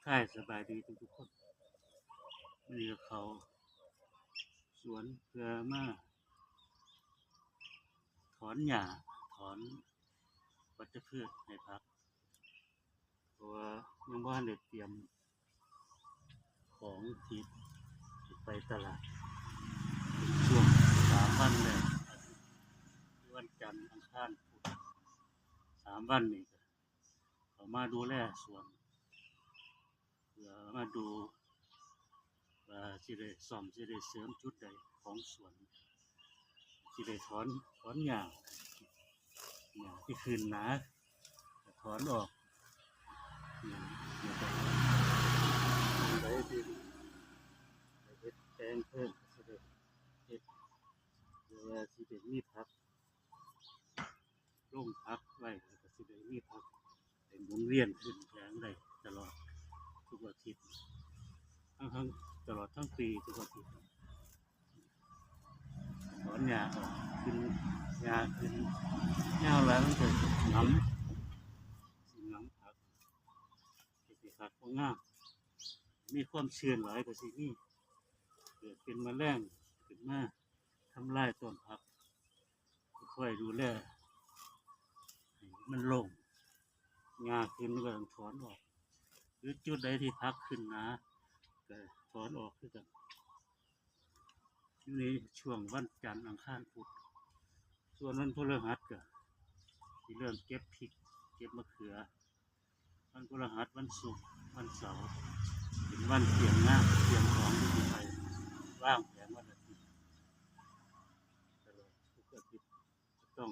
ອ້າຍສະບາຍດີທຸກໆຄົນ. ມື້ນີ້ກໍເຂົ້າສວນເພື່ອມາຖອນຫຍ້າ ຖອນວັດຈະພືດໃຫ້ຜັກ ເພາະວ່າຍັງບໍ່ທັນໄດ້ຕຽມຂອງທີ່ຊິໄປຕະຫຼາດ. ເປັນຊ່ວງສາມວັນແລ້ວ ອາທິດ ວັນຈັນ ອັງຄານ ພຸດ ສາມວັນນີ້ກໍເຂົ້າມາດູແລສວນ ເພື່ອມາດູວ່າຊິໄດ້ສ້ອມ ຊິໄດ້ເສີມຈຸດໃດຂອງສວນ ຊິໄດ້ຖອນ ຖອນຫຍ້າ ຫຍ້າທີ່ຂຶ້ນໜາ ຖອນອອກ ຫຍ້າທີ່ ອັນໃດທີ່ໄດ້ເຮັດແປງເພີ່ມ ກໍຊິໄດ້ເຮັດ ຫຼືວ່າຊິໄດ້ມີຜັກ ລົງຜັກໄວ້ ແລ້ວກໍຊິໄດ້ມີຜັກໃຫ້ໝູນວຽນຂຶ້ນແຜງໄດ້ຕະຫຼອດທຸກອາທິດ ທັງ ທັງ ຕະຫຼອດທັງປີທຸກອາທິດ. ຖອນຫຍ້າອອກ ຂຶ້ນ ຫຍ້າຂຶ້ນຍາວຫຼາຍ ມັນກໍຫງຳ ຊິຫງຳຜັກ ເຮັດໃຫ້ຜັກບໍ່ງາມ ມີຄວາມເຊື່ອນຫຼາຍກໍຊິມີ ເກີດເປັນມະແລງຂຶ້ນມາ ທຳລາຍຕົ້ນຜັກ ກໍຄ່ອຍດູແລໃຫ້ມັນລົງ ຫຍ້າຂຶ້ນກໍຕ້ອງຖອນອອກ ຫຼືຈຸດໃດທີ່ຜັກຂຶ້ນໜາກໍຖອນອອກຄືກັນ. ຢູ່ໃນຊ່ວງວັນຈັນ ອັງຄານ ພຸດ ສ່ວນວັນພະລະຫັດກໍຊິເລີ່ມເກັບພິກ ເກັບມະເຂືອ. ວັນພະລະຫັດ ວັນສຸກ ວັນເສົາ ເປັນວັນຕຽມງານ ຕຽມຂອງທີ່ຊິໄປວາງແຜນວັນອາທິດ ຕະຫຼອດທຸກອາທິດ ຕ້ອງ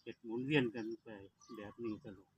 ເຮັດໝູນວຽນກັນໄປແບບນີ້ຕະຫຼອດ